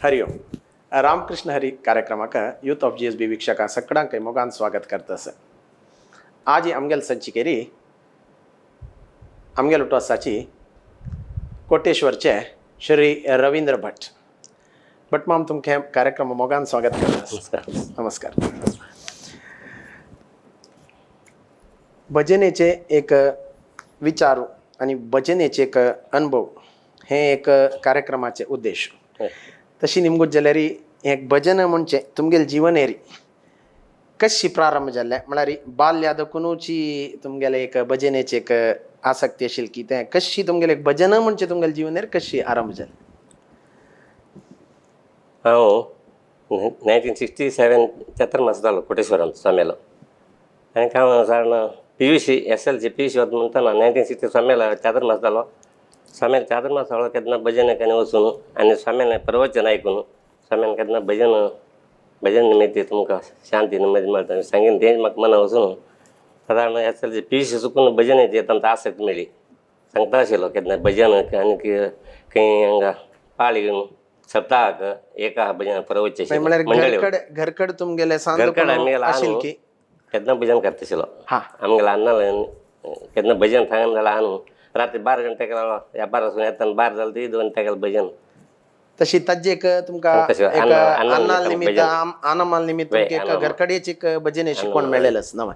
हरि ओम. रामकृष्ण हरी कार्यक्रमाक youth of GSB वीक्षकां सगळ्यांक मोगान स्वागत करता. आज आमगेल संचिकेरी आमगेल उठवासाची कोटेश्वरचे श्री रवींद्र भट. भट माम, तुमकां कार्यक्रम मोगान स्वागत करता. नमस्कार. भजनेचे एक विचार आनी भजनेचे एक अनुभव हे एक कार्यक्रमाचे उद्देश. तशी निमगूत जाल्यार एक भजन म्हणजे तुमगेले जीवनेरी कशी प्रारंभ जाल्लें, म्हळ्यार बाल्या दकुनूची तुमगेले एक भजनेची एक आसक्ती आशिल्ली की तें कशी तुमगेले एक भजन म्हणजे तुमगेले जीवनेर कशी आरंभ जालें? हांव 1967 चतुर्मास जालो कोटेश्वरांत स्वाम्यालो आनी हांव साधारण PUC, SLC PUC वता म्हणटना 1960 स्वाम्याला चातुर्मास जालो. स्वाम्याला चातुर्मास जालो केन्ना भजन आनी वचून आनी स्वाम्यान प्रवचन आयकून स्वाम्यान केन्ना भजन भजन निमित्त तुमकां शांती निमती मेळटा सांगीन तें म्हाका मना वचून सादारण SLC PUC चुकून भजनाची तांकां आसक्त मेळ्ळी. सांगता आशिल्लो केन्ना भजन आनी खंय हांगा पाळी घेवन सप्ताहाक एका भजन प्रवचन. म्हळ्यार मंडळी घरकड घरकड तुमगेले घरकड आमगेले ल्हान आशिल्ली की केन्ना भजन करता आशिल्लो. आमगे ल्हान केन्ना भजन सांगन जाल्यार ल्हान रात्री 12 घंटे या 12 वचून येतना 12 जाल्यार ती 2 तेगेलें भजन. तशी ताजे एक तुमकां तशें एक अन्नाल निमित्त भजन. आनमाल निमित्त तुमकां एक घरकडेच एक भजन शिकवण मेळ्ळेलेंच नवें.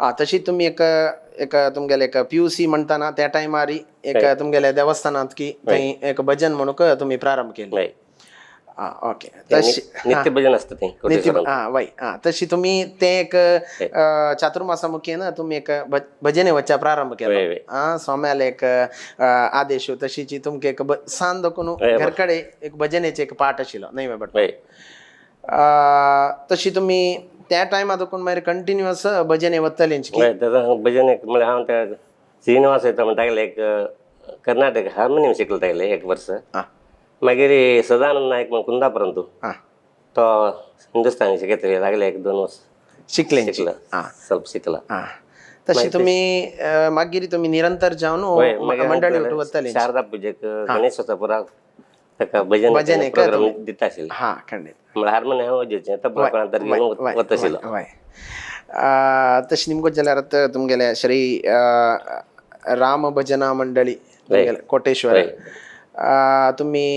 आं, तशी तुमी एक एक तुमगेले एक PUC म्हणटाना त्या टायमार एक तुमगेले देवस्थानांत की थंय एक भजन म्हणूक तुमी प्रारंभ केले. आं, ओके. तशी नित्य भजन आसता तें नित्य कोटेश्वरांत. आं वय. आं, तशी तुमी तें एक चातुर्मासा मुखेन तुमी एक भजने वच्चा प्रारंभ केलो. वय, वय. आं, स्वाम्याले एक आदेश तशीची तुमकां एक सान दखून घरकडे एक भजनेचे एक पाठ आशिल्लो न्हय भट? वय. तशी तुमी त्या टायमा दखून मागीर कंटिन्युअस भजने वतले? वय, तेजो भजन एक म्हळ्यार हांव त्या श्रीनिवास येता म्हणटा तागेलें एक कर्नाटक हार्मोनियम शिकलो तागेलें एक वर्स. मागीर सदानंद नायक म्हण कुंदापुरांत तो हिंदुस्तानी शिकयता तागेलें एक 2 वर्स शिकले. शिकलो, ಸ್ವಲ್ಪ शिकला. आं, तशी तुमी मागीर तुमी निरंतर जावन वय, मागीर मंडळी हांव वतले. शारदा पुजेक गणेशोत्सव पुरा ताका भजन भजन एक प्रोग्राम दिता आशिल्ले. हां, खंडीत. म्हळ्यार हार्मोनियम हांव वाजोवचें, तबला कोणा तर घेवन वता आशिल्लो. वय. तशें निमगो जाल्यार आतां तुमगेले श्री राम भजना मंडळी तुमगेले कोटेश्वर तुमी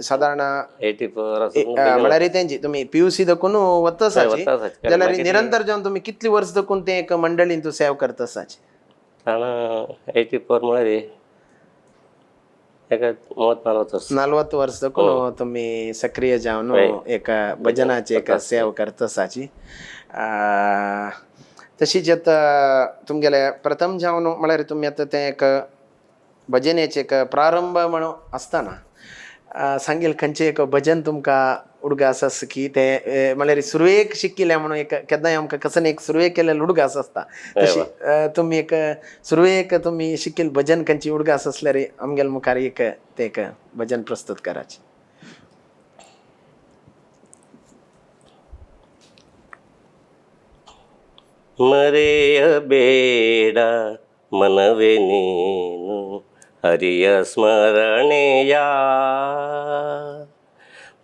सादारण 84 म्हळ्यार तेंची तुमी PUC दखून वता वता आसाची. जाल्यार निरंतर जावन तुमी कितली वर्स दखून तें एक मंडळीन तूं सेव करता आसाची? 84 म्हळ्यार एक 30-40 वर्स. 40 वर्स दखून तुमी सक्रिय जावन एक भजनाची एक सेव करता आसाची. तशीच आतां तुमगेले प्रथम जावन म्हळ्यार तुमी आतां तें एक भजनेचें एक प्रारंभ म्हणून आसतना सांगील खंयचें एक भजन तुमकां उडगास आसा की तें म्हळ्यार सुरवेक शिकिल्लें म्हणून एक केन्नाय आमकां कसो एक सुरवेक केल्लें उडगास आसता, तशी तुमी एक सुरवेक तुमी शिकिल्लें भजन खंयची उडगास आसल्यार आमगेले मुखार एक तें एक भजन प्रस्तुत कराचें. ಮರೆಯಬೇಡ ಮನವೇ ನೀನು ಹರಿಯ ಸ್ಮರಣೆಯ,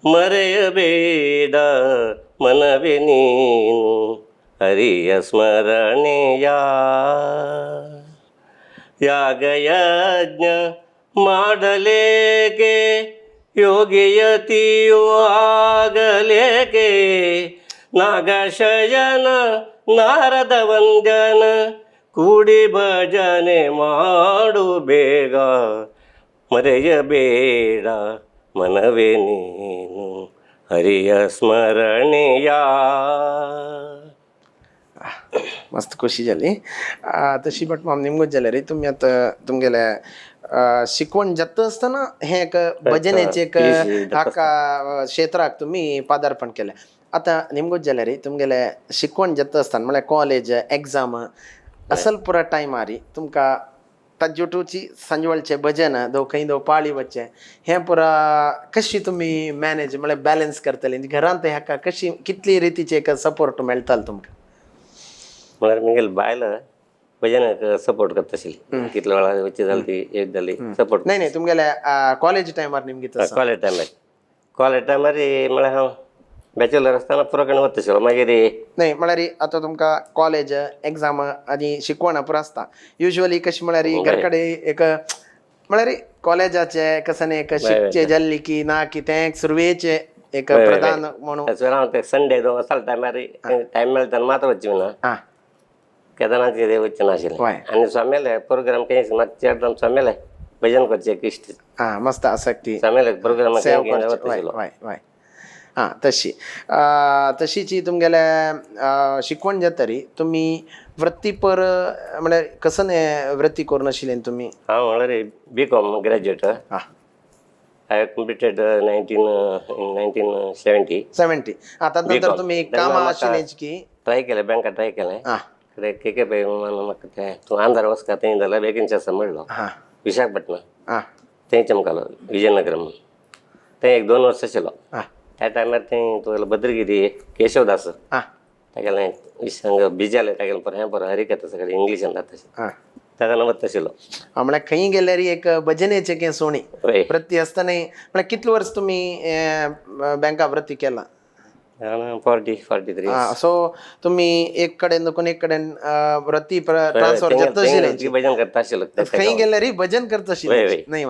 ಮರೆಯಬೇಡ ಮನವೇ ನೀನು ಹರಿಯ ಸ್ಮರಣೆಯ, ಯಾಗಯಜ್ಞ ಮಾಡಲೇಕೆ ಯೋಗಿಯತಿಯು ಆಗಲೇಕೆ, ನಾಗಶಯನ ನಾರದ ವಂದನ ಕೂಡಿ ಭಜನೆ ಮಾಡು ಬೇಗ, ಮರೆಯಬೇಡ ಮನವೇ ನೀನು ಹರಿಯ ಸ್ಮರಣೆಯ. मस्त खुशी जाली. तशी बट माम निमगोच जालें रे तुमी आतां तुमगेले शिकवण जाता आसतना हें एक भजनेचें एक हाका क्षेत्राक तुमी पदार्पण केलें. आतां निमगोच जाल्यार रे तुमगेले शिकवण जाता आसतना म्हळ्यार कॉलेज एग्जाम असल पुरा टायमार तुमकां ताज्योटूची सांजवेळचें भजन दो खंय दो पाळी वचचें हें पुरा कशी तुमी मॅनेज म्हळ्यार बॅलन्स करतली घरांत हाका कशी कितली रितीचे एक सपोर्ट मेळटालो तुमकां? म्हळ्यार म्हगेली बायल भजनाक सपोर्ट करता आशिल्ली. कितले वेळार वचची जाली ती एक जाली सपोर्ट. नाही नाही, तुमगेले कॉलेज टायमार निमगीत आसा. कॉलेज टायमार, कॉलेज टायमार म्हळ्यार हांव बॅचलर आसतना पुरो कडेन वता आशिल्लो मागीर. न्हय, म्हळ्यार आतां तुमकां कॉलेज एग्जाम आनी शिकवण पुरो आसता. युजली कशें म्हळ्यार घर कडेन एक म्हळ्यार कॉलेजाचे कसं एक शिकचे जाल्ली की ना की तें एक सुरवेचे एक प्रधान म्हणून. तसो हांव ते संडे वतालो टायमार, टायम मेळटा तेन्ना मात वचचें ना. केदनाच कितें वचचें नाशिल्लें. आनी स्वाम्याले प्रोग्राम खंय मातशें एकदम स्वाम्याले भजन करचें एक इश्ट. आं, मस्त आसक्ती. स्वाम्याले प्रोग्राम सेव करचें. वय वय वय, आं, तशी तशीची तुमगेले शिकवण जाता री, तुमी वृत्तीपर म्हळ्यार कसन वृत्ती करून आशिल्लें तुमी? हांव म्हळ्यार बी कॉम ग्रॅज्युएट. I completed 1970. 70. आं, तात नंतर तुमी कामां आशिल्लें की? ट्राय केलें, बँकात ट्राय केलें. के के पै म्हाका तें तूं आंध्रा वचका, थंय जाल्यार वेकेन्सी आसा म्हणलो. विशाखापट्टणम थंय चमकालो, विजयनगर म्हणून थंय एक 2 वर्सां आशिल्लो. त्या टायमार थंय तुगेलो भद्रगिरी केशवदास तागेलें हांगा बिजी जालें, तागेलें बरें हें बरें हरिकथा सगळें इंग्लिशान जाता आशिल्लें, ताका वता आशिल्लो. म्हळ्यार खंय गेल्यार एक भजनेचें की सोणी वृत्ती आसतना. म्हळ्यार कितले वर्स तुमी बँका वृत्ती केला? 40, 43. सो तुमी एक कडेन दुखून एक कडेन वृत्ती ट्रान्सफर जाता आशिल्लें. भजन करता आशिल्लो. खंय गेल्यार भजन करता आशिल्लें न्हय?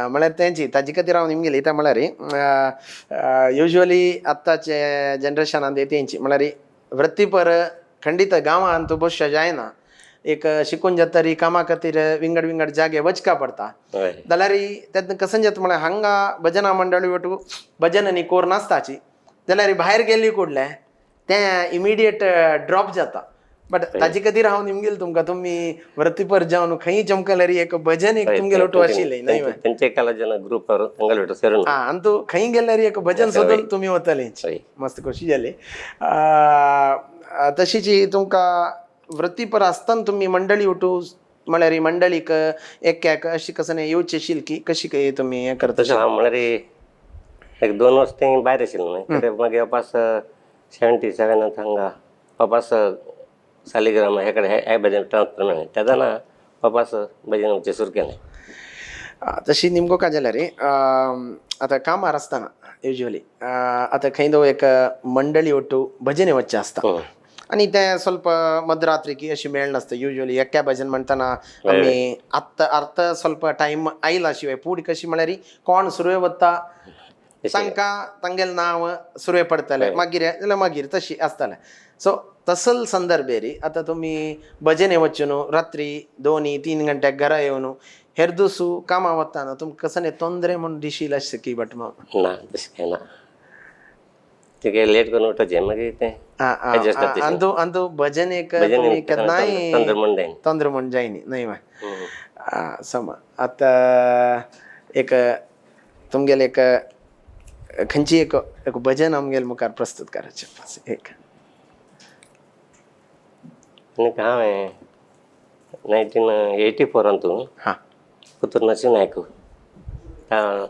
म्हळ्यार तेंची ताजे खातीर हांव निमगेली येता. म्हळ्यार युजली आत्ताचे जनरेशनान तेंची म्हळ्यार वृत्तीपर खंडीत गांवांत तूं बसच्या जायना, एक शिकून जाता तरी कामा खातीर विंगड विंगड जागे वचका पडटा. जाल्यार तेन्ना कशें जाता म्हळ्यार हांगा भजना मंडळी वटू भजन आनी कोर नासताची, जाल्यार भायर गेल्ली कुडलें तें इमिडिएट ड्रॉप जाता. बट ताजे खातीर हांव निमगेल तुमकां, तुमी वृत्तीपर जावन खंय चमकल्यार एक भजन एक तुमगेल ओटू आशिल्लें न्हय? तेंचे काला ग्रुपार हांगा सेरून. आं, आनी तूं खंय गेल्यार एक भजन सोदून तुमी वतले. मस्त खोशी जाली. तशीच तुमकां वृत्तीपर आसतना तुमी मंडळी उठू म्हळ्यार मंडळीक एक अशी कसं येवची आशिल्ली की कशी काय तुमी हें करता? तशें हांव म्हळ्यार एक 2 वर्स थंय भायर आशिल्लें न्हय, मागीर वापस 77 हांगा वापस सालिग्राम हे कडेन हे भजन ट्रान्सफर मेळ्ळें, तेन्ना वापस भजन वचचें सुरू केलें. तशी निमको काय जाल्यार आतां कामार आसतना युजली आतां खंय दो एक मंडळी ಒಟ್ಟು भजने वचचें आसता आनी तें ಸ್ವಲ್ಪ मध्यरात्रीक अशी मेळनासता. युजली एक्या भजन म्हणटना आमी आत्तां अर्थ ಸ್ವಲ್ಪ टायम आयला शिवाय पूण कशी म्हळ्यार कोण सुरवे वता तांकां तांगेलें नांव सुरवे पडटलें, मागीर जाल्यार मागीर तशी आसतालें. सो तसल संदर्भेर आतां तुमी भजने वचून रात्री 2-3 घंट्याक घरा येवन हेर दुसू कामां वतना तुमकां कसलें तोंदरे म्हूण दिशील अशें की बट ना, तशें कांय ना, तुगे लेट करून उठोवचें मागीर तें. अंदू अंदू भजन एक तुमी केन्नाय तंत्र म्हण जायना, तंत्र म्हण जायनी न्हय? समा आतां एक तुमगेलें एक खंयची एक एक भजन आमगेले मुखार प्रस्तुत करायचें एक. आनी हांवें 1984 पुतूर नरसिंह नायक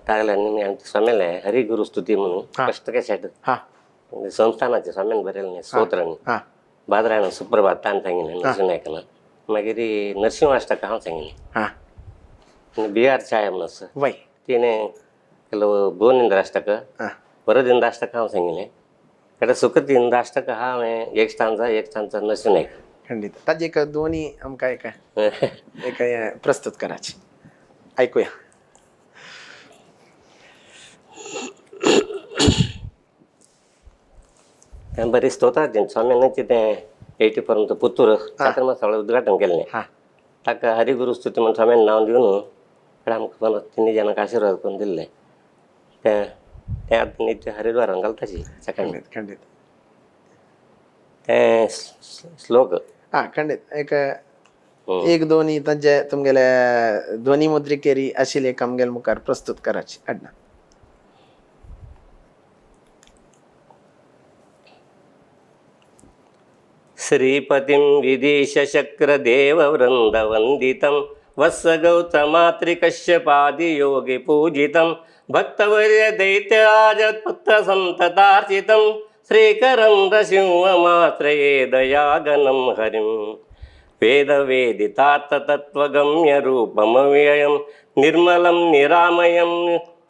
तागेले आमच्या स्वाम्याले हरी गुरु स्तुती म्हणून फस्ट कॅसेट संस्थानाचे स्वाम्यान बरयलें स्तोत्रांनी. बादरायण सुप्रभात ताणें सांगिल्लें नरसिंह नायकान. मागीर नरसिंह अष्टक हांव सांगिल्लें. आनी बी are छाया म्हणून आसा तिणें केलो भुवनेंद्र अष्टक, वरदिंद्र अष्टक हांव सांगिल्लें. कडेन सुखदिंद्र अष्टक हांवें एक स्टांजा एक स्टांजा नरसिंह नायक. खंडीत ताजे एक दोनी आमकां एक एक प्रस्तुत करायची ऐकूया. तें बरी स्तोत्रां स्वाम्यानाचें तें 84 पुत्तूर चातुर्मास उद्घाटन केल्लें. ताका हरिगुरु स्तुती म्हूण स्वाम्यान नांव दिवन कडेन आमकां तिनूय जाणांक आशिर्वाद करून दिल्लें. तें तें आतां नित्य हरिद्वारान घालताची सकाळीं. खंडीत तें श्लोक. हां, खंडीत एक एक दोनी तांचे तुमगेले ध्वनी मुद्रिकेरी आशिल्ले एक आमगेले मुखार प्रस्तुत करायची अडना. श्रीपतिं विदिशशक्रदेववृन्दवन्दितं वत्सगौतमातृकश्यपादियोगिपूजितं भक्तवर्यदैत्यराजपुत्रसन्ततार्चितं श्रीकरं नृसिंहमाश्रये दयागनं हरिं वेदवेदितार्थतत्त्वगम्यरूपमव्ययं निर्मलं निरामयं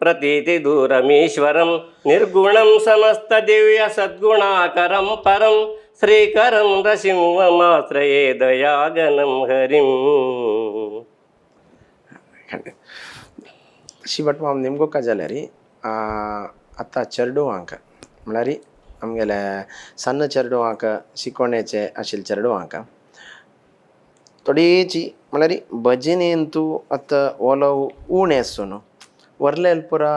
ప్రతీతి దూరమీశ్వరం నిర్గుణం సమస్త దివ్య సద్గుణాకరం పరం శ్రీకరం నృసింహమాశ్రయే దయాగనం హరిం. खंडीत. तशी भट माम निमगो का जाल्यार आतां चेडवांक म्हळ्यार आमगेले सन्न चेडवांक शिकोवणेचे आशिल्ले चेडवांक थोडीची म्हळ्यार भजनेन तूं आतां ओलोव उणें आसो न्हू व्हरलेल पुरा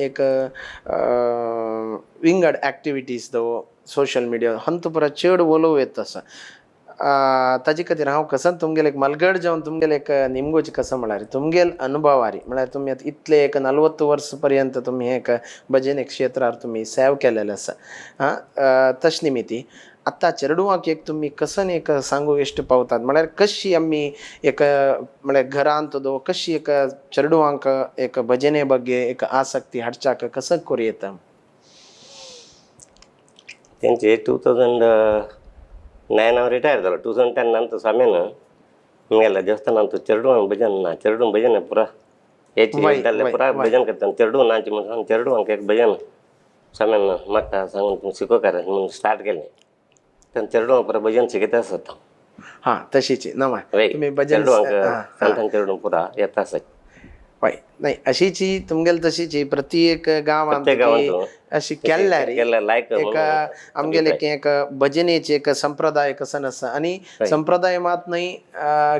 एक विंगड एक्टिविटीज दो सोशल मिडिया हंत पुरा चड ओलोव येत आसा. ताजे खातीर हांव कसो तुमगेले एक मलगड जावन तुमगेले एक निमगोची कसो म्हळ्यार तुमगेल अनुभवारी म्हळ्यार तुमी आतां इतले एक 40 वर्स पर्यंत तुमी एक भजन एक क्षेत्रार तुमी सेव केलेलें आसा. आं, तश निमिती आतां चेडवांक एक तुमी कसन एक सांगू इश्ट पावतात म्हळ्यार कशी आमी एक म्हळ्यार घरांत दो कशी एक चेडवांक एक भजने ಬಗ್ಗೆ एक आसक्ती हाडच्याक कसं करूं येता? तेंचे 2009 हांव रिटायर जालो. 2010 अंत स्वाम्यान आमगेल्या देवस्थानांत चेडवांक भजन ना, चेडूं भजन पुरा हेची जाल्लें पुरा भजन करता चेडूं नाची म्हणून चेडवांक एक भजन स्वाम्यान म्हाका सांगून तुमी शिकोवकार म्हणून स्टार्ट केलें. तेन्ना चेडवांक पुरा भजन शिकयता आसता. हां, तशीच ना तुमी भजन चेडवांक सांतान चेडूं पुरा येता आसत. हय, नाही अशीची तुमगेल तशीची प्रत्येक गांवांत अशी केल्ल्या रे एक आमगेले एक भजनेची एक संप्रदाय कसन आसा. आनी संप्रदाय मात न्हय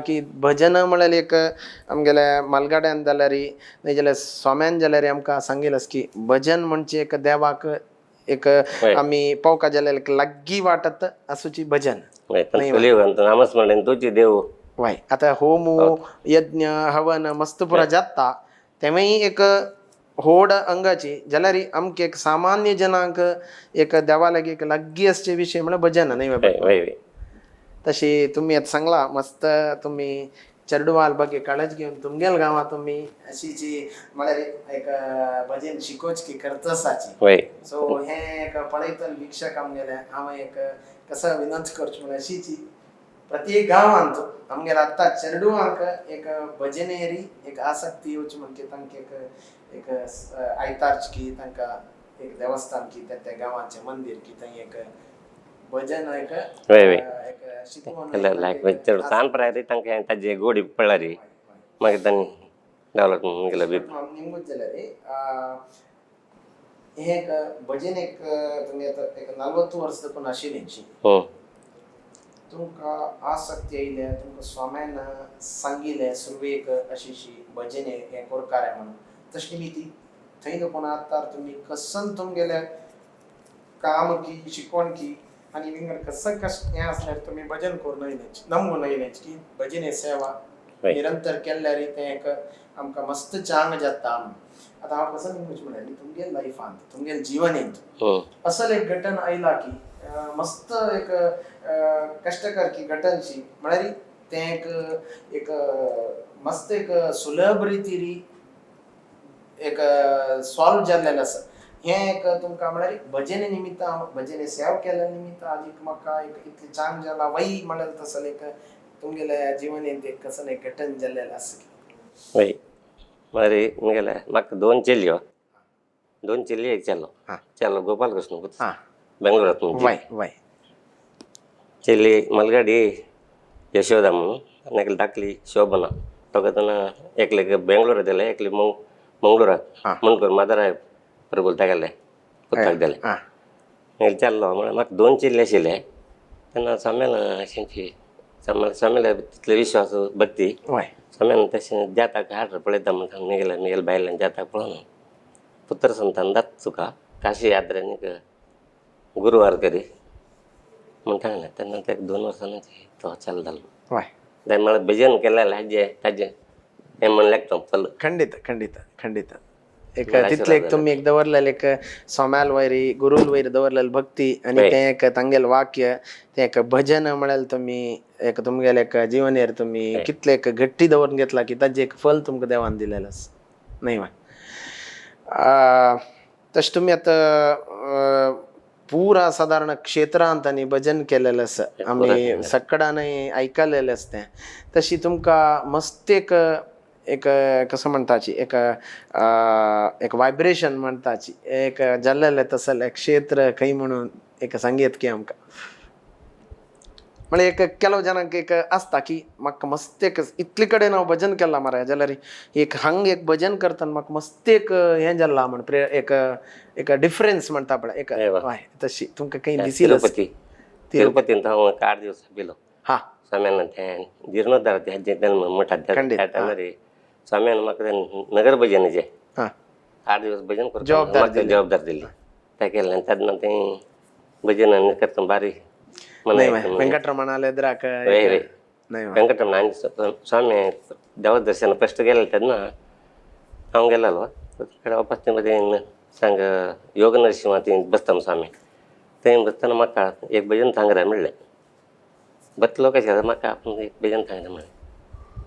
की भजन म्हळ्यार एक आमगेल्या मालगाड्यान जाल्यार न्हय जाल्यार स्वाम्यान जाल्यार आमकां सांगेल आसा की भजन म्हणजे एक देवाक एक आमी पावका जाल्यार एक लागीं वाटत आसूची भजन. नामस्मरण तुजी देव. वय, आतां होम यज्ञ हवन मस्त पुरा जाता तेवूय एक होड अंगाची जाल्यार आमकां एक सामान्य जनांक एक देवा लागीं एक लागीं आसचे विशय म्हळ्यार भजन न्हय बाबा. तशी तुमी आतां सांगला मस्त तुमी चेडवाल ಬಗ್ಗೆ काळज घेवन तुमगेल गांवांत तुमी अशी जी म्हळ्यार एक भजन शिकोवची करतसाची. सो हें एक पळयतले वीक्षक आमगेले हांव एक कसो विनंती करचो म्हळ्यार अशीची प्रत्येक गांवांत आमगेले आतां चेडवांक एक भजनेरी एक आसक्ती येवची म्हणजे तांकां एक एक आयतारची की तांकां एक देवस्थान की त्या गांवाचें मंदीर की थंय एक भजन एक एक शिकवण. सान प्रायर तांकां ताजे गोडी पळ्ळारी मागीर तांणी डेवलप केलं बी. निमगूच जाल्यार हें एक भजन एक तुमी आतां एक 40 वर्स देखून आशिल्लीं तुमकां आसक्ती आयल्या, तुमकां स्वाम्यान सांगिल्लें सुरवेक अशी भजन हें कोरकार म्हणून तशें निमिती थंय देखून आतां तुमी कसन तुमगेलें काम की शिकवण की आनी विंगड कसं कशें हें आसल्यार तुमी भजन करून येयलें नमून येयलें की भजन सेवा निरंतर केल्यार तें एक आमकां मस्त चांग जाता. आतां हांव कसो निमूच म्हळ्यार तुमगेल लायफांत तुमगेल जिवनेंत असल एक घटन आयला की मस्त एक कश्टकर की घटनशी म्हळ्यार तें एक एक मस्त एक सुलभ रितीरी एक सॉल्व जाल्लेलें आसा. हें एक तुमकां म्हळ्यार भजने निमित्त भजने सेवा केल्ल्या निमित्त आज एक म्हाका एक इतलें चांग जाला वय म्हळ्यार तसलें एक तुमगेल्या जिवनेंत एक कसलें एक घटन जाल्लेलें आसा. वय, मागीर म्हगेले म्हाका दोन चेडयो, दोन चेडयो एक चेडो. चेडो गोपालकृष्ण बेंगलोरात. वय वय. चेली मलगाडी यशोदा म्हणून आनी एकली धाकली शोभना. दोगां जाणां एकले बेंगलोरात दिले, एकली मंगळुराक म्हणकर मादराय प्रभूल तागेले पुताक दिले. मागीर चेडलो म्हळ्यार म्हाका दोन चेडले आशिल्ले तेन्ना स्वाम्यान अशेंची स्वाम्याले तितले विश्वास भक्ती स्वाम्यान तशें जाताक हाड पळयता म्हणून म्हगेले म्हगेले बायलान जाताक पळोवन पुत्र संतान जाता तुका काशी यात्रेक गुरवार करी म्हूण सांगलें. तेन्ना ते 2 वर्सांनी तो चालू जालो. म्हळ्यार भजन केलें हाजें ताजें हें म्हणलें तो फल. खंडीत खंडीत खंडीत एक तितले एक तुमी एक दवरलेले एक स्वाम्याल वयरी गुरूल वयर दवरलेले भक्ती आनी तें एक तांगेलें वाक्य तें एक भजन म्हळ्यार तुमी एक तुमगेलें एक जिवनेर तुमी कितलें एक घट्टी दवरून घेतला की ताजें एक फल तुमकां देवान दिलेलें आसा न्हय वा. तशें तुमी आतां पुरा सादारण क्षेत्रांत आनी भजन केलेलें आसा आमी सकडानय आयकलेलें आसा तें. तशी तुमकां मस्त एक एक कसं म्हणताची एक एक वायब्रेशन म्हणताची एक जाल्लेलें तसलें क्षेत्र खंय म्हणून एक सांगयत की आमकां. म्हळ्यार एक ಕೆಲವು ಜನಕ್ಕೆ एक आसता की म्हाका मस्त एक इतले कडेन हांव भजन केलां मरे, जाल्यार एक हांग एक भजन करतना म्हाका मस्त एक हें जाल्लां म्हण एक एक डिफरन्स म्हणटा पळय एक, हय तशी तुमकां खंय दिशिल्लें? तिरुपती, तिरुपतींत हांव एक 8 दिवस गेलो. हां. स्वाम्यान तें जीर्णोद्धार तें मठात त्या टायमार स्वाम्यान म्हाका तें नगर भजनाचें 8 दिवस भजन करता जबाबदार जबाबदार दिली, तें केलें. आनी तेन्ना तें भजन करता बारी वेंकटरमणाले एद्राक. हय. वेंकटरमण आनी स्वामी देवा दर्शन फस्ट गेले तेन्ना हांव गेलेलो कडेन वापस तें सांग योग नरसिंहा थंय बसता स्वामी, थंय बसतना म्हाका एक भजन सांगरा म्हणलें, बसलो कशें म्हाका आपूण एक भजन सांगरा म्हणलें,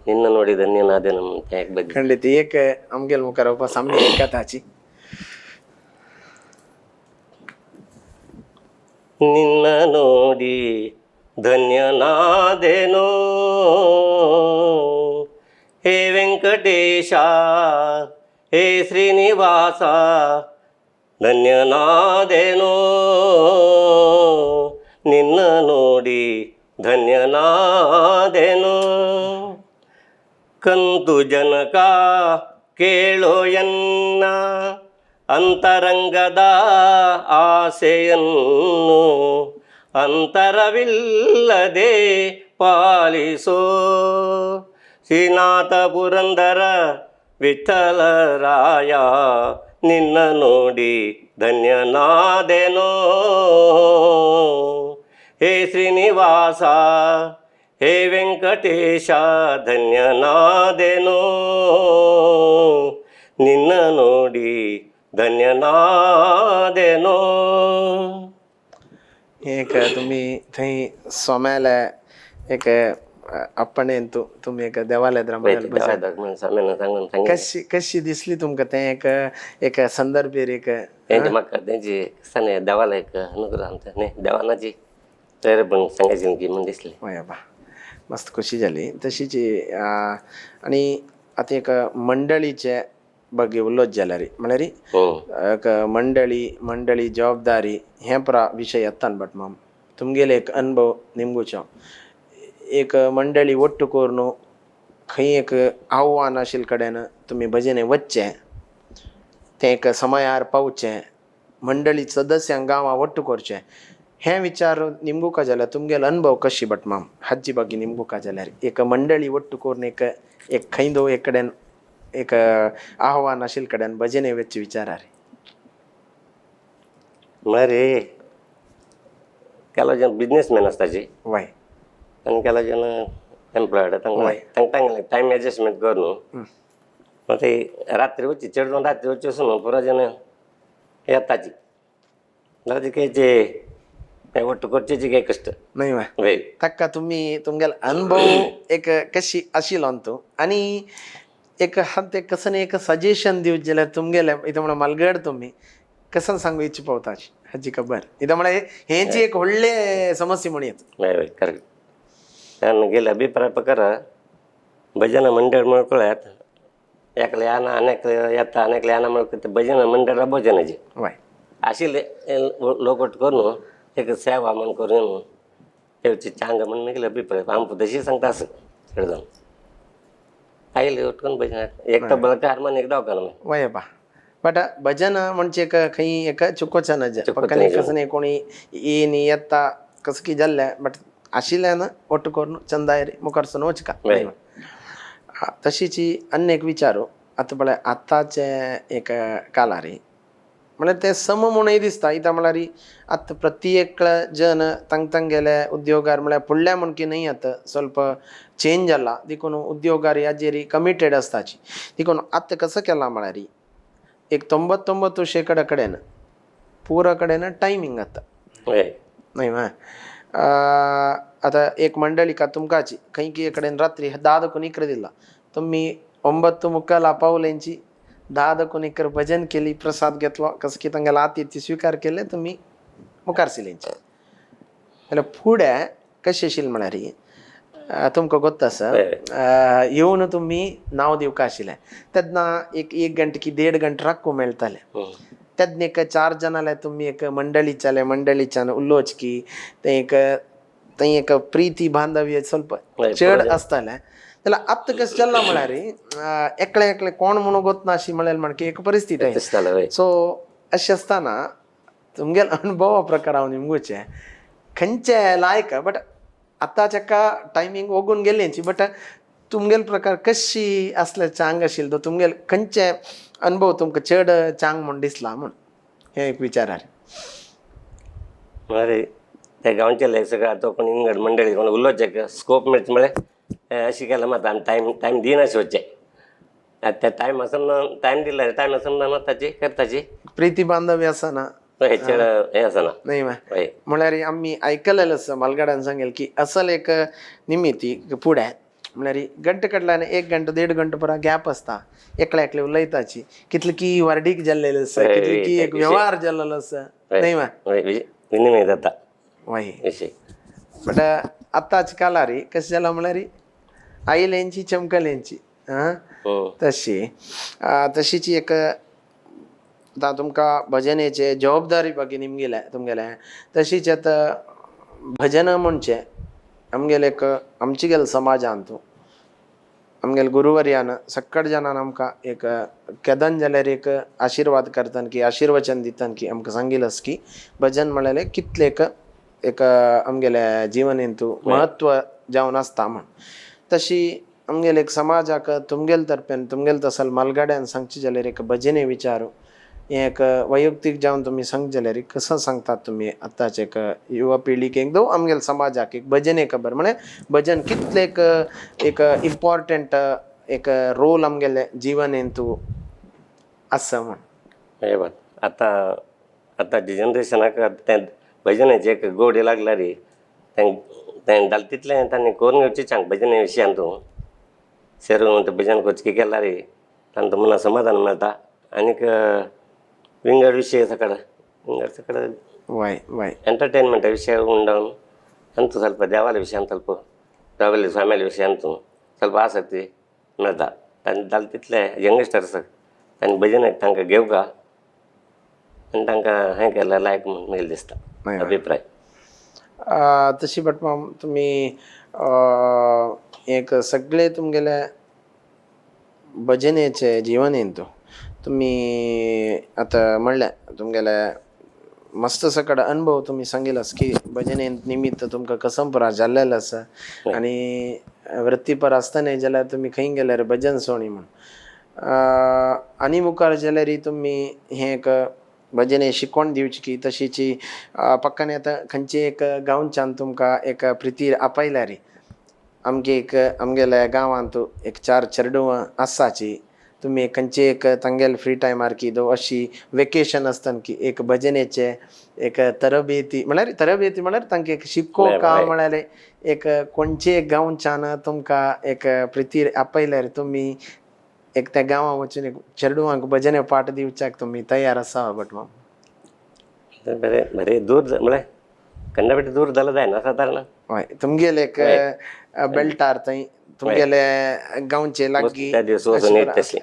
निन्न नोडी धन्यनादेन म्हण तें एक भजन. खंडीत एक आमगेल मुखार वापस आमी कथाची. ನಿನ್ನ ನೋಡಿ ಧನ್ಯನಾದೆನೋ ಹೇ ವೆಂಕಟೇಶ ಹೇ ಶ್ರೀನಿವಾಸ, ಧನ್ಯನಾದೆನೋ ನಿನ್ನ ನೋಡಿ ಧನ್ಯನಾದೆನೋ. ಕಂತು ಜನಕ ಕೇಳೋ ಎನ್ನ ಅಂತರಂಗದ ಆಸೆಯನ್ನು ಅಂತರವಿಲ್ಲದೆ ಪಾಲಿಸೋ ಶ್ರೀನಾಥ ಪುರಂದರ ವಿಠಲರಾಯ, ನಿನ್ನ ನೋಡಿ ಧನ್ಯನಾದೆನೋ ಹೇ ಶ್ರೀನಿವಾಸ ಹೇ ವೆಂಕಟೇಶ, ಧನ್ಯನಾದೆನೋ ನಿನ್ನ ನೋಡಿ ಧನ್ಯನಾದೆನೋ. एक तुमी थंय सोम्याले एक आपणेन तुमी एक देवाले स्वाम्यान सांगून सांगितलें. कशी कशी दिसली तुमकां तें एक एक संदर्भेर एक? तेंचे म्हाका तेंची सांग देवाला एक अनुग्रह आमचा न्ही देवानाची प्रेरपण सांगायची की म्हण दिसलें. हय बाबा, मस्त खोशी जाली तशीच. आनी आतां एक मंडळीचे ಬಗ್ಗೆ उलोवप जाल्यार म्हळ्यार एक मंडळी मंडळी जबाबदारी हें परा विशय येता बट माम तुमगेले एक अनुभव निमगुचो एक मंडळी ಒಟ್ಟು करून खंय एक आव्हान आशिल्ले कडेन तुमी भजने वचचें, तें एक समयार पावचें, मंडळी सदस्यांक गांवां ಒಟ್ಟು करचें, हें विचार निमगुका जाल्यार तुमगेलो अनुभव कशी बट माम हाजी ಬಗ್ಗೆ निमगुका जाल्यार एक मंडळी ಒಟ್ಟು करून एक एक खंय दो एक कडेन एक आव्हान आशिल्ले कडेन भजने वचचे विचारार. म्हळ्यार ಕೆಲವು ಜನ ಬಿಸ್ನೆಸ್ ಮ್ಯಾನ್ आसताची वय आनी ಕೆಲವು ಜನ एम्प्लॉयड, तांकां तांकां टायम एडजस्टमेंट कर न्हू. मागीर रात्री वचची चड करून रात्री वचचे न्हू पुरो जण येताची जाल्यार जे ಒಟ್ಟು करचेची काय कष्ट. न्हय वय. ताका तुमी तुमगेलो अनुभव एक कशी आशिल्लो तूं आनी एक हा तें कसं एक सजेशन दिवचें जाल्यार तुमगेलें इथं म्हणून मलगड तुमी कसं सांगू इच्छा पावताची हाजी खबर इथं म्हळ्यार हेंची एक व्हडलें समस्या म्हणूं येता. वय वय करेक्ट. ನಾನು गेले अभिप्राय प्रकार भजन मंडळ म्हणकळ्यात एकले याना आनेकले येता आनेकले याना म्हणकळ्यात भजन मंडळ भजनाचे वय आशिल्ले लोक ಒಟ್ಟು करून एक सेवा म्हण करून तेवची चांग म्हण मागीर अभिप्राय आमकां तशी सांगता आसा चड जावन आयले उठून भजन एक तर बळका हार्मोन एक दवाखानो. वय बा, बट भजन म्हणजे एक खंय एक चुकोचें नज पक्कन कसं न्ही कोणी येयन येता कसं की जाल्लें बट आशिल्ल्यान ಒಟ್ಟು करून चंदायरी मुखारसून वचका. तशीच आनी एक विचारू आतां पळय आतांचे एक कालारी म्हळ्यार तें सम म्हणूय दिसता कित्याक म्हळ्यार आतां प्रत्येक जन तांग तांगेले उद्योगार म्हळ्यार फुडल्या म्हण की न्हय आतां ಸ್ವಲ್ಪ चेंज जाला देखून उद्योगार हाजेर कमिटेड आसताची देखून आतां कसो केलां म्हळ्यार एक 99% कडेन पुरा कडेन टायमींग आतां. वय. न्हय मा आतां एक मंडळी का तुमकांची खंय की कडेन रात्री 10 देखून इकरा दिला तुमी 9:45 पावलेंची 10 देखून इकरा भजन केली, प्रसाद घेतलो कसं की तांगेले आतिथ्य स्विकार केले तुमी मुखार सिलेंचे. जाल्यार फुडें कशें आशिल्लें म्हळ्यार तुमकां गोत्त आसा येवन तुमी नांव दिवका आशिल्लें तेन्ना एक एक घंटे की देड घंटे राखू मेळटालें. तेन्ना एक चार जाणां तुमी एक मंडळीच्याले मंडळीच्यान उलोवच की तें एक थंय एक प्रिती बांधव्य ಸ್ವಲ್ಪ चड आसतालें. जाल्यार आतां कशें चल्लां म्हळ्यार एकलें एकलें कोण म्हणून गोतना अशी म्हळ्यार माणकी एक परिस्थिती. सो अशें आसतना तुमगेले अणभवा प्रकार हांव निमगुचें खंयचे लायक बट आतांच्या टायमींग वगून गेल्यांची बट तुमगेले प्रकार कशी आसले चांग आशिल्लो तो तुमगेले खंयचे अणभव तुमकां चड चांग म्हूण दिसला म्हूण हें एक विचार. म्हळ्यार ते गांवचे सगळं आतां कोण इंगड मंडळी कोण उलोवचें स्कोप मेळचे म्हळ्यार अशें केलां मात आमी टायम टायम दिनाशें वचचें त्या टायम आसना टायम दिल्यार टायम आसना मात ताची करताची प्रिती बांधव्य आसना हय चड हें आसना. न्हय हय म्हळ्यार आमी आयकलेलें आसा मालगाड्यान सांगेल की असल एक निमिती फुडें म्हळ्यार घंटे कडल्यान एक घंटो देड घंटो पुरा गॅप आसता एकले एकले उलयताची कितले की वार्डीक जाल्लेले आसा कितले की एक व्यवहार जाल्लेलो आसा न्हय विनिमय जाता वय बट आतांच्या काळार कशें जालां म्हळ्यार आयलेंची चमकलेंची आं तशी तशीच एक आतां तुमकां भजनेचे जबाबदारी बाकी निमगेले तुमगेले तशीच आतां भजन म्हणचें आमगेले एक आमचे गेले समाजांत आमगेले गुरुवर्यान सक्कड जाणान आमकां एक केदन जाल्यार एक आशिर्वाद करतन की आशिर्वचन दितन की आमकां सांगिल्लें की भजन म्हळ्यार कितलें एक एक आमगेले जिवनेंतू म्हत्व जावन आसता म्हण. तशी आमगेले एक समाजाक तुमगेले तर्फेन तुमगेले तसल मालगाड्यान सांगचें जाल्यार एक भजने विचार हें एक वैयक्तीक जावन तुमी सांगचे जाल्यार कसो सांगतात तुमी आतांचे एक युवा पिळगेक एकदम आमगेले समाजाक एक भजने खबर म्हळ्यार भजन कितलें एक एक इम्पॉर्टंट एक रोल आमगेले जिवनेंतू आसा म्हण. हे बघ आतां आतांच्या जनरेशनाक तें भजनाची एक गोडी लागल्यार तें तें जालें तितलें तांणी करून घेवची चांग भजने विशयान तूं सेरून तें भजन करचें केल्यार तांकां मना समाधान मेळटा आनीक विंगड विशय सकड विंगड सकड वय वय ಎಂಟರ್ಟೈನ್ಮೆಂಟ್ ವಿಷಯ ಉಂಡವನು ಅಂತೂ ಸ್ವಲ್ಪ ದೇವಾಲಯ ವಿಷಯ ಅಂತ ಸ್ವಲ್ಪ ದೇವಾಲಯ ಸ್ವಾಮಿಯ ವಿಷಯ ಅಂತೂ ಸ್ವಲ್ಪ ಆಸಕ್ತಿ मेळटा आनी जालें तितले यंगस्टर्स तांणी भजनाक तांकां घेवका आनी तांकां हें केलें लायक म्हूण म्हाका दिसता अभिप्राय. तशी भट माम तुमी एक सगळे तुमगेले भजनेचे जिवनेंतू तुमी आतां म्हणलें तुमगेले मस्त सकड अनुभव तुमी सांगिल्लो की भजने निमित्त तुमकां कसम पुरा जाल्लेलो आसा आनी वृत्तीपर आसतना जाल्यार तुमी खंय गेल्यार भजन सोणी म्हूण आनी मुखार जाल्यार तुमी हें एक भजने शिकवण दिवची की तशीची पक्काने आतां खंयची एक गांवच्यान तुमकां एक प्रिती आपयल्यार आमगे एक आमगेल्या गांवांत एक चार चेडवां आसाची तुमी खंयचे एक तांगेले फ्री टायमार की दो अशी वेकेशन आसतना की एक भजनेचे एक तरबेती म्हळ्यार तरबेती म्हळ्यार तांकां एक शिकोवका म्हळ्यार एक खंयचे एक गांवच्यान तुमकां एक प्रिती आपयल्यार तुमी एक त्या गांवां वचून एक चेडवांक भजने पाठ दिवच्याक तुमी तयार आसा भट माम. बरें बरें दूर म्हळ्यार कंडापेटी दूर जालें जायना सादारण. हय तुमगेले एक बेल्टार थंय तुमगेले गांवचे लागीं त्या दिवस वचून येत तशें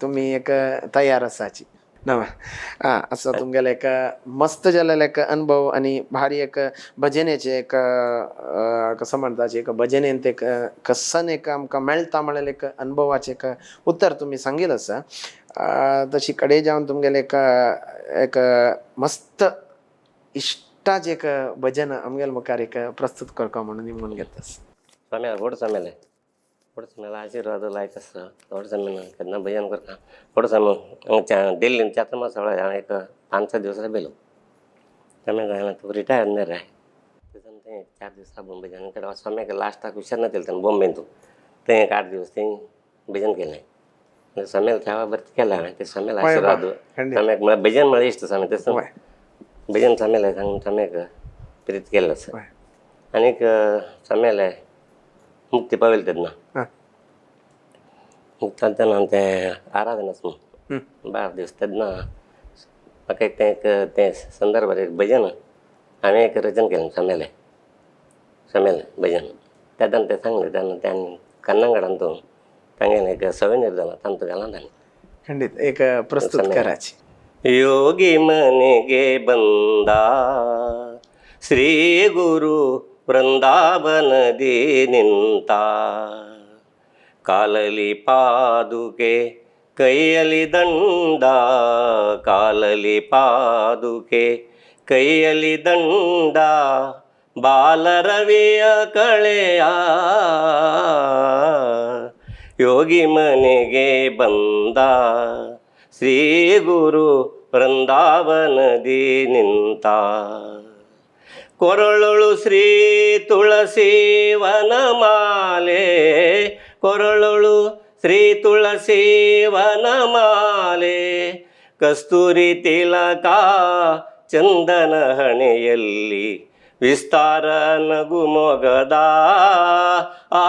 तुमी एक तयार आसाची ना आं असो तुमगेले एक मस्त जालेलो एक अनुभव आनी भारी एक भजनेचे एक कसो म्हणटाचे एक भजनेंत एक कसन एक आमकां मेळटा म्हळ्यार एक अनुभवाचें एक उतर तुमी सांगिल्लें आसा. तशी कडे जावन तुमगेले एक एक मस्त इश्टाचें एक भजन आमगेले मुखार एक प्रस्तूत करता म्हणून निमून घेता. स्वाम्याला व्हड स्वाम्याले व्हड स्वाम्याला आशिर्वाद लायक आसा व्हड स्वामी केन्ना भजन करता व्हड स्वामी हांगा दिल्लीन चातुर्मास सोहळो हांव एक 5-6 दिवसां बेलो स्वामी तूं रिटायर न्ही रे तें 4 दिवसां भजन केलें. स्वाम्याक लास्टाक हुशार नाशिल्लें बॉम्बेन तूं तें एक 8 दिवस तें भजन केलें. स्वाम्याला सेवा बरी केल्या हांवें ते स्वाम्याला आशिर्वाद स्वाम्याक म्हळ्यार भजन म्हळ्यार इश्ट स्वामी तें भजन स्वाम्याले सांगून स्वाम्याक प्रीत केल्लें आसा. आनीक स्वाम्याले मुक्ती पावयले तेन्ना मुक्ती तेन्ना तें आराधनाच म्हूण 12 दिवस तेन्ना म्हाका एक तें एक तें संदर्भार एक भजन हांवें एक रचन केलें स्वाम्यालें स्वाम्यालें भजन तेन्ना तें सांगलें तेन्ना त्यांनी कन्नंगडान तो तांगेलें एक सवेनीर जाला तांतू घाला ताणें. ಖಂಡಿತ ಏಕ ಪ್ರಸ್ತುತ ಕರಾಚಿ. ಯೋಗಿ ಮನೆಗೆ ಬಂದ ಶ್ರೀ ಗುರು ವೃಂದಾವನದಿ ನಿಂತ, ಕಾಲಲಿ ಪಾದುಕೆ ಕೈಯಲಿ ದಂಡ, ಕಾಲಲಿ ಪಾದುಕೆ ಕೈಯಲಿ ದಂಡ, ಬಾಲರವಿಯ ಕಳೆಯ ಯೋಗಿ ಮನೆಗೆ ಬಂದ ಶ್ರೀ ಗುರು ವೃಂದಾವನದಿ ನಿಂತ. ಕೊರಳೊಳು ಶ್ರೀ ತುಳಸಿ ವನಮಾಲೆ, ಕೊರಳೊಳು ಶ್ರೀ ತುಳಸಿ ವನಮಾಲೆ, ಕಸ್ತೂರಿ ತಿಲಕ ಚಂದನ ಹಣೆಯಲ್ಲಿ, ವಿಸ್ತಾರ ನಗು ಮೊಗದ, ಆ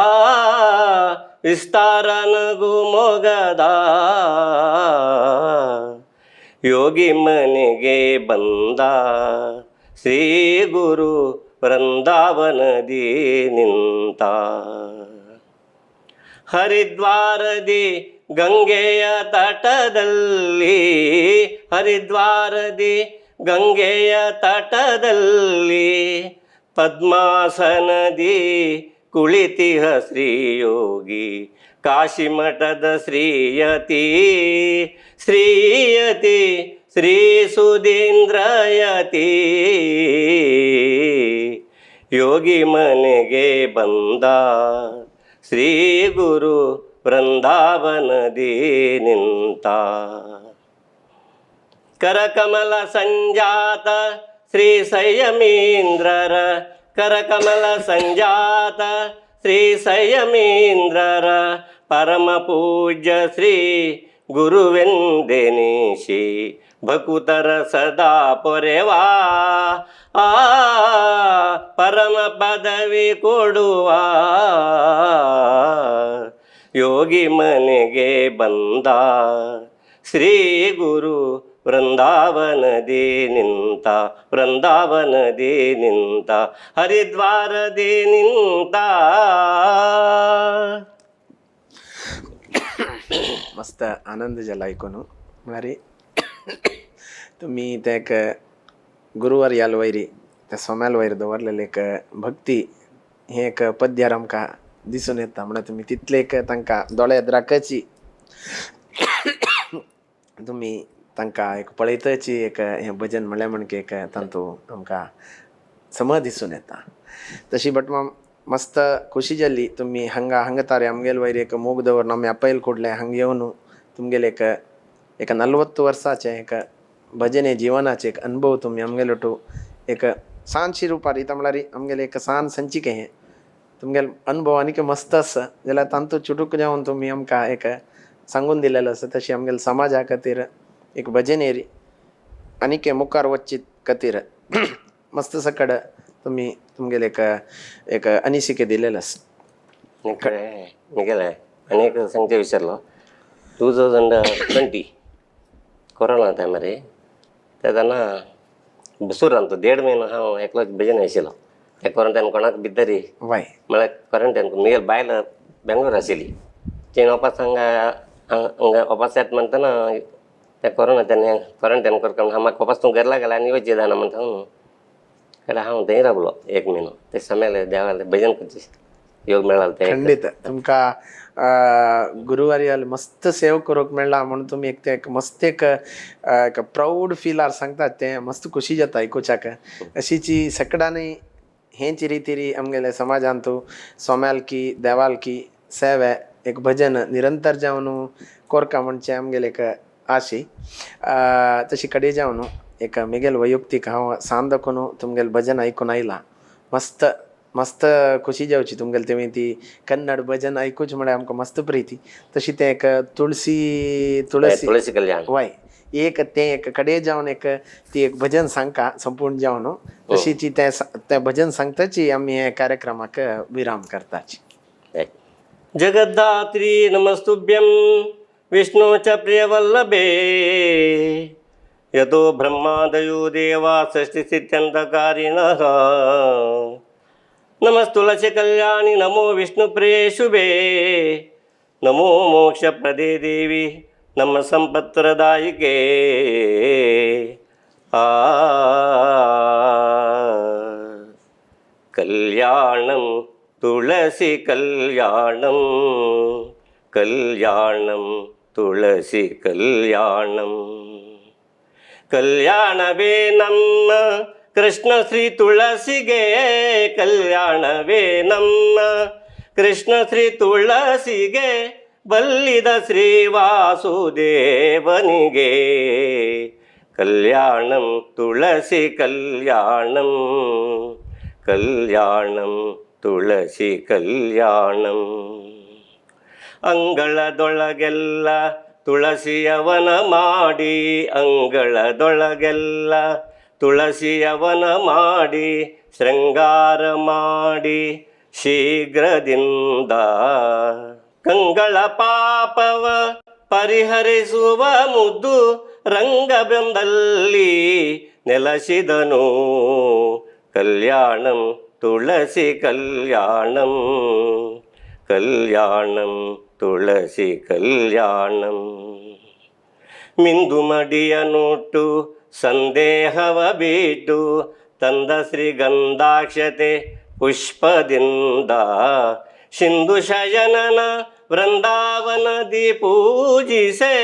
ವಿಸ್ತಾರ ನಗು ಮೊಗದ, ಯೋಗಿ ಮನೆಗೆ ಬಂದ ಶ್ರೀ ಗುರು ವೃಂದಾವನದಿ ನಿಂತ. ಹರಿದ್ವಾರದಿ ಗಂಗೆಯ ತಟದಲ್ಲಿ, ಹರಿದ್ವಾರದಿ ಗಂಗೆಯ ತಟದಲ್ಲಿ, ಪದ್ಮಾಸನದಿ ಕುಳಿತಿಹ ಶ್ರೀಯೋಗಿ, ಕಾಶಿಮಠದ ಶ್ರೀಯತಿ ಶ್ರೀಯತಿ ಶ್ರೀ ಸುಧೀಂದ್ರಯತಿ, ಯೋಗಿ ಮನೆಗೆ ಬಂದ ಶ್ರೀ ಗುರು ವೃಂದಾವನದಿ ನಿಂತ. ಕರಕಮಲ ಸಂಜಾತ ಶ್ರೀ ಸಂಯಮೀಂದ್ರರ, ಕರಕಮಲ ಸಂಜಾತ ಶ್ರೀ ಸಂಯಮೀಂದ್ರರ, ಪರಮ ಪೂಜ್ಯ ಶ್ರೀ ಗುರುವೆಂದೆನಿಸಿ ಭಕುತರ ಸದಾ ಪೊರೆವಾ, ಆ ಪರಮ ಪದವಿ ಕೊಡುವ, ಯೋಗಿ ಮನೆಗೆ ಬಂದ ಶ್ರೀ ಗುರು ವೃಂದಾವನದಿ ನಿಂತ, ವೃಂದಾವನದಿ ನಿಂತ, ಹರಿದ್ವಾರದಿ ನಿಂತ. मस्त आनंद जाला आयकून. म्हळ्यार तुमी ते एक गुरुवार याल वयरी त्या सोम्याल वयर दवरलेले एक भक्ती हें एक पद्यार आमकां दिसून येता. म्हणल्यार तुमी तितले एक तांकां दोळे राखची तुमी तांकां एक पळयतची एक हें भजन म्हणलें म्हणके एक तातूंत आमकां समज दिसून येता. तशी बट मस्त खुशी जाली तुमी हांगा हांगा आमगेल वयर एक मोग दवरून आमी आपयल कोडले हांगा येवन तुमगेले एक एक 40 वर्साचें एक भजने जिवनाचे एक अनुभव तुमी आमगेले ओटू एक सानशी रुपार इता म्हळ्यार आमगेले एक सान संचिके हें तुमगेले अनुभव आनीक मस्त आसा जाल्यार तांतू चुटूक जावन तुमी आमकां एक सांगून दिलेलो आसा. तशी आमगेले समाजा खातीर एक भजनेरी आनीक मुखार वचचे खातीर मस्त सकड तुमी तुमगेले एक एक अनिसिके दिलेलो आसा. निघाले आनी एक सांगचें विसरलो. 2020 कोरोना टायमार तेन्ना बसूर देड म्हयनो हांव एकलोच भजन आशिल्लो. त्या क्वॉरंटायन कोणाक भितरी वय म्हळ्यार क्वॉरंटायन म्हगेली बायल बेंगलोर आशिल्ली, तेणें वपास हांगा हांगा वपास येता म्हणटना त्या कोरोना तेन्ना क्वॉरंटायन करता हांव म्हाका वपास तूं घरा गेला आनी वचचें जायना म्हणटा न्हू. कडेन हांव थंय रावलो एक म्हयनो. ते समेले देवाले भजन करचें योग मेळ्ळो ते. खंडीत तुमकां गुरुवारी मस्त सेव करूंक मेळ्ळा म्हणून तुमी एक ते एक मस्त एक एक प्राऊड फिलार सांगतात तें मस्त खुशी जाता आयकुच्याक. अशीची सकडांनी हेंच रितीरी आमगेले समाजांतू सोम्यालकी देवालकी सेवे एक भजन निरंतर जावन कोरका म्हणचें आमगेले एक आशी. तशी कडे जावन एक मिगेल वैಯಕ್तिक हांव सान दाखोवन तुमगेले भजन आयकून आयला. मस्त मस्त खुशी जावची तुमगेले तुमी ती कन्नड भजन आयकूच म्हळ्यार आमकां मस्त प्रिती. तशी तें एक तुळसी तुळसी तुळसी कल्याण वय एक तें एक कडे जावन एक ती एक भजन सांगका संपूर्ण जावन तशीची तें तें भजन सांगताची आमी हे कार्यक्रमाक विराम करताची. जगद्धात्री नमस्तुभ्यं विष्णु च प्रियवल्लभे, यतो ब्रह्मादयो देवा सृष्टिस्थित्यन्तकारिणः, नमस्तुलसी कल्याणी नमो विष्णुप्रिये शुभे नमो मोक्षप्रदे देवी नम संपत्प्रदायिके. आ कल्याणं तुळसी कल्याणं कल्याणं तुळसी कल्याणं. ಕಲ್ಯಾಣವೇ ನಮ್ಮ ಕೃಷ್ಣ ಶ್ರೀ ತುಳಸಿಗೆ, ಕಲ್ಯಾಣವೇ ನಮ್ಮ ಕೃಷ್ಣ ಶ್ರೀ ತುಳಸಿಗೆ, ಬಲ್ಲಿದ ಶ್ರೀ ವಾಸುದೇವನಿಗೆ. ಕಲ್ಯಾಣಂ ತುಳಸಿ ಕಲ್ಯಾಣಂ ಕಲ್ಯಾಣಂ ತುಳಸಿ ಕಲ್ಯಾಣಂ. ಅಂಗಳದೊಳಗೆಲ್ಲ ತುಳಸಿಯವನ ಮಾಡಿ, ಅಂಗಳದೊಳಗೆಲ್ಲ ತುಳಸಿಯವನ ಮಾಡಿ, ಶೃಂಗಾರ ಮಾಡಿ ಶೀಘ್ರದಿಂದ ಕಂಗಳ ಪಾಪವ ಪರಿಹರಿಸುವ ಮುದ್ದು ರಂಗ ಬಂದಲ್ಲಿ ನೆಲಸಿದನು. ಕಲ್ಯಾಣಂ ತುಳಸಿ ಕಲ್ಯಾಣಂ ಕಲ್ಯಾಣಂ ತುಳಸಿ ಕಲ್ಯಾಣಂ. ಮಿಂದು ಮಡಿಯನುಟ್ಟು ಸಂದೇಹವ ಬಿಟ್ಟು ತಂದ ಶ್ರೀಗಂಧಾಕ್ಷತೆ ಪುಷ್ಪದಿಂದ ಸಿಂಧು ಶಯನನ ವೃಂದಾವನದಿ ಪೂಜಿಸೆ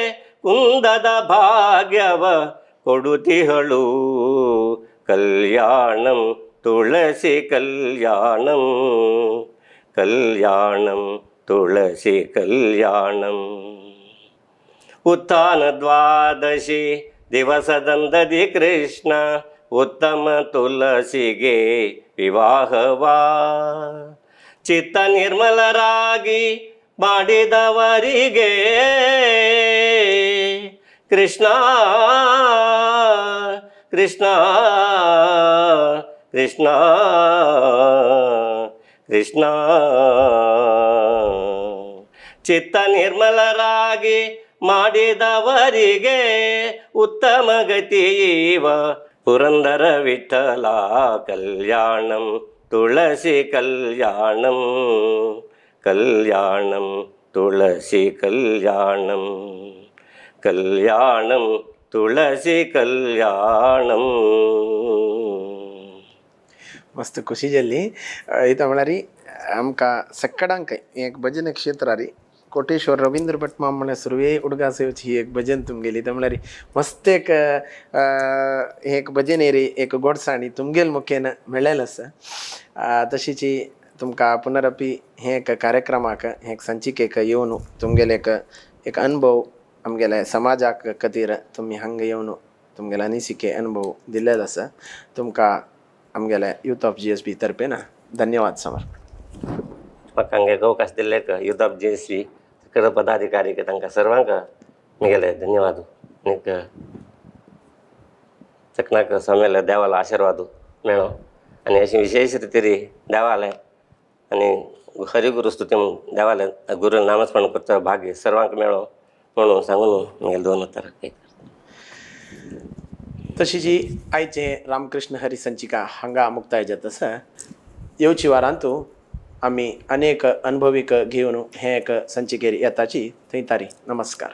ಕುಂದದ ಭಾಗ್ಯವ ಕೊಡುತಿಹಳು. ಕಲ್ಯಾಣಂ ತುಳಸಿ ಕಲ್ಯಾಣಂ ಕಲ್ಯಾಣಂ ತುಳಸಿ ಕಲ್ಯಾಣಂ. ಉತ್ಥಾನ ದ್ವಾದಶಿ ದಿವಸದಂದದಿ ಕೃಷ್ಣ ಉತ್ತಮ ತುಳಸಿಗೆ ವಿವಾಹವಾ ಚಿತ್ತ ನಿರ್ಮಲರಾಗಿ ಮಾಡಿದವರಿಗೆ ಕೃಷ್ಣ ಕೃಷ್ಣ ಕೃಷ್ಣ ಕೃಷ್ಣ. ಚಿತ್ತ ನಿರ್ಮಲರಾಗಿ ಮಾಡಿದವರಿಗೆ ಉತ್ತಮ ಗತಿಯೀವ ಪುರಂದರ ವಿಠಲ. ಕಲ್ಯಾಣಂ ತುಳಸಿ ಕಲ್ಯಾಣಂ ಕಲ್ಯಾಣಂ ತುಳಸಿ ಕಲ್ಯಾಣಂ ಕಲ್ಯಾಣಂ ತುಳಸಿ ಕಲ್ಯಾಣಂ. मस्त खुशी जाली. इता म्हळ्यार आमकां सक्कडांक एक भजन क्षेत्रारी कोटेश्वर रवींद्र भट माम म्हळ्यार सुरवे उडगास येवची ही एक भजन तुमगेली. ते म्हळ्यार मस्त एक एक भजनेरी एक गोडसाणी तुमगेल मुखेन मेळ्ळेल आसा. तशीच तुमकां पुनरपी हे एक कार्यक्रमाक, हे एक संचिकेक येवन तुमगेले एक एक अनुभव आमगेले समाजाक खातीर तुमी हांगा येवन तुमगेले अनिसिके अनुभव दिल्लेलो आसा. तुमकां आमगेले यूथ ऑफ जीएसबी तर्फेन धन्यवाद समर. म्हाका हांगा एक अवकाश दिल्लेक यूथ ऑफ जीएसबी सगळे पदाधिकारी तांकां सर्वांक म्हगेले धन्यवाद. आनीक चकनाक स्वाम्याल्या देवालो आशिर्वाद मेळो आनी अशें विशेश रितीरी देवालें आनी हरिगुरू स्तुती म्हूण देवालें गुरू नामस्मरण करचो भाग्य सर्वांक मेळो म्हणून सांगून म्हगेले दोन उतरां. तशी जी आयचे रामकृष्ण हरी संचिका हांगा मुक्ताय जाता आसा. येवची वारांतू आमी अनेक अनुभवीक घेवन हे एक संचिकेर येताची. थंय तारी नमस्कार.